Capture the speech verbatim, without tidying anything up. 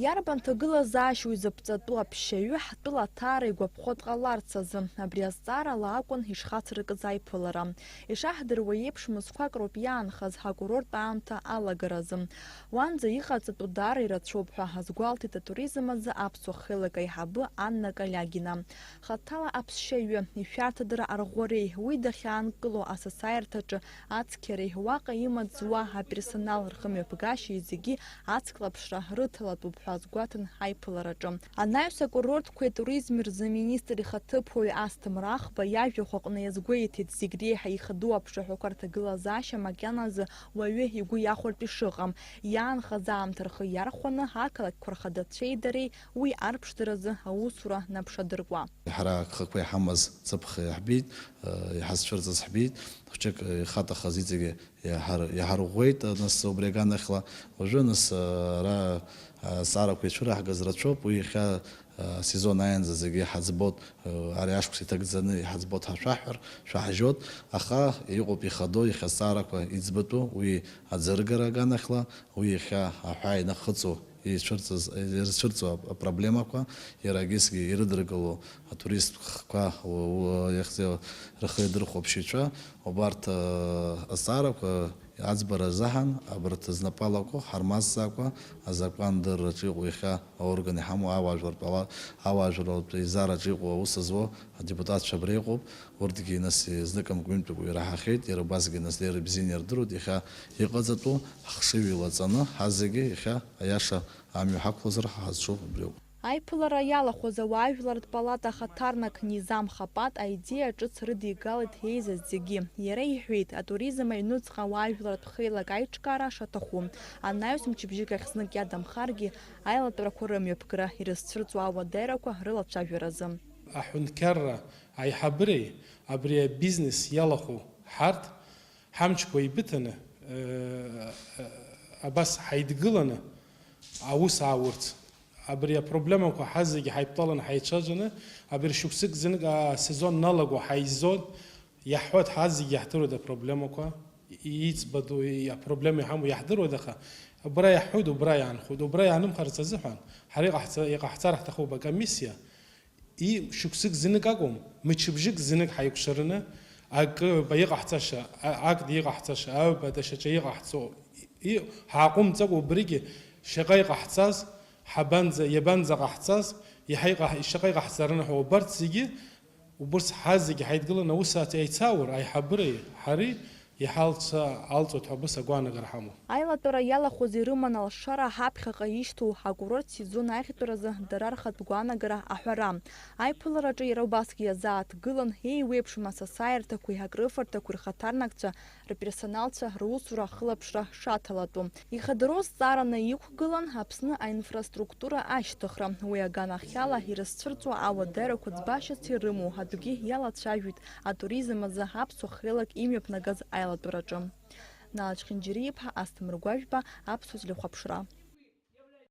Иарбан ҭагылазаашьоу изыԥҵатәу аԥшьаҩы ҳтәыла аҭаара игәаԥхо дҟаларц азы? Абри азҵаарала акәын ишхацыркыз аиԥылара. Ишаҳдыруа еиԥш, мызқәак роуп иаанхаз акурорттә аамҭа алагаразы. Уанӡа иҟаҵатәу даара ирацәоуп ҳәа азгәалҭеит атуризм азы аԥсуа хеилак аиҳабы Анна Калиагина. Хаҭала аԥсшьаҩы, ишәарҭадара арӷәӷәареи уи дахьаанкылоу асасааирҭаҿы ацқьареи уаҟа имаҵ зуа аперсонал рхымҩаԥгашьеи зегьы ацклаԥшра рыҭалатәуп ҳәа азгәаҭан ҳаиԥылараҿы. Анаҩс акурортқәеи атуризми рзы аминистр ихаҭыԥуаҩ Асҭамыр Ахба иажәахә аҟны иазгәеиҭеит, зегь реиҳа ихадоу аԥшаҳәақәа рҭагылазаашьа макьаназы уаҩы игәы иахәартә ишыҟам, иаанхаз аамҭа рхы иархәаны ақалақьқәа рхадацәеи дареи уи арԥшӡаразы аусура наԥшадыркуа. Ҳара агхақәа иҳамаз ҵыԥх иаҳбеит, э, иҳазцәырҵыз ҳбеит, хәҷык, э, ихаҭахаз иҵегьы иаҳар-, иаҳарӷәӷәеит, э, нас убри аганахьла. Уажәы, нас, э, ара, э, азҵаарақәа ицәыраҳгаз рацәоуп, уи иахьа, э, асезон ааиаанӡа зегьы иҳаӡбоит, э, ари ашықәс иҭагӡаны иҳаӡбоит ҳәа шәаҳҳәар, шәаҳжьоит, аха иҟоуп ихадоу, иахьа азҵаарақәа иӡбатәу, уи аӡыргара аганахьла, уи иахьа аҳәаа инахыҵуа, ицәырҵыз, ирцәырҵуа апроблемақәа, иара агьысгьы ирыдыркыло атурист хкқәа, у-, у-, иахьӡ-, рхы иадырхәо аԥшьаҩцәа, убарҭ, э, азҵаарақәа аӡбара азыҳәан, абарҭ знапы алаку, ҳармазҵаакәа, азакәандырраҿы иҟоу иахьа аорган иҳамоу ауаажәлартә ала-, ауаажәлартә еизараҿы иҟоу аус зуа адепутатцәа абра иҟоуп. Урҭгьы, нас, зныкымкәа ҩынтәык уи ираҳахьеит, иара убасгьы, нас, иара бзианы ирдыруеит, иахьа иҟаҵатәу ҳхшыҩ илаҵаны, ҳазегьы иахьа аиаша амҩа ҳақәлозар ҳа ҳазҿу убриоуп. Аиԥылара иалахәыз ауаажәлартә палата ахаҭарнак Низам Хапат аидеиа ҿыц рыдигалеит еизаз зегьы. Иара иҳәеит, атуризм аҩныҵҟа ауаажәлартә хеилак аиҿкаара шаҭаху. Анаҩс мчыбжьык ахь знык иадамхаргьы, аилатәарақәа рымҩаԥгара ирызцәырҵуа ауадаҩрақәа рылацәажәаразы. Аҳәынҭқарра аиҳабыреи абри абизнес иалахәу ҳарҭ ҳамчқәа еибыҭаны, э, э, абас ҳаидгыланы аус аурц. Абри апроблемақәа ҳазегьы ҳаидтәаланы ҳаицәажәаны, абри шықәсык знык асезон налаго ҳаизон, иаҳҳәоит, ҳазегьы иаҳдыруеит апроблемақәа, иӡбатәу, апроблема иҳамоу иаҳдыруеит, аха убра иаҳҳәоит, убра иаанхоит, убра иаанымхарц азыҳәан ҳара иҟаҳҵа-, иҟаҳҵар ҳҭахуп акомиссиа. И, шықәсык знык акәым, мчыбжьык знык ҳаикәшараны, акы ба иҟаҳҵаша, а-, акт иҟаҳҵаша, аҩбатәи шьаҿа иҟаҳҵо, и, ҳааҟәымҵӡакәа убригьы шаҟа иҟаҳҵаз, ҳабанӡа, иабанӡаҟаҳҵаз, иаҳа иҟаҳ-, шаҟа иҟаҳҵараны ҳәа убарҭ зегьы, убырҭ ҳазегьы ҳаидгыланы аус ац-, еицааур, аиҳабыреи ҳареи, иҳалца алҵуеит ҳәа абас агәаанагара ҳамоуп. Аилатәара иалахәыз ирыман алшара ҳаԥхьаҟа ишьҭоу акурорт сезон ахьтәаразы дара рхатә гәаанагара аҳәара. Аиԥылараҿы иара убасгьы иазааҭгылан, еиуеиԥшым асасааирҭақәеи акрыфарҭақәеи рхаҭарнакцәа, рперсоналцәа русура ахылаԥшра шаҭалатәу. Ихадароу зҵаараны иқәгылан Аԥсны аинфраструктура ашьҭыхра. Уи аганахьала ирызцәырҵуа ауадаҩрақәа ӡбашьас ирымоу адәгьы иалацәажәеит атуризм азы аԥсуа хеилак имҩаԥнагаз аилатәараҿы. Нала Чхинџьариа-иԥҳа, Асҭамыр Гәажәба, Аԥсуа телехәаԥшра.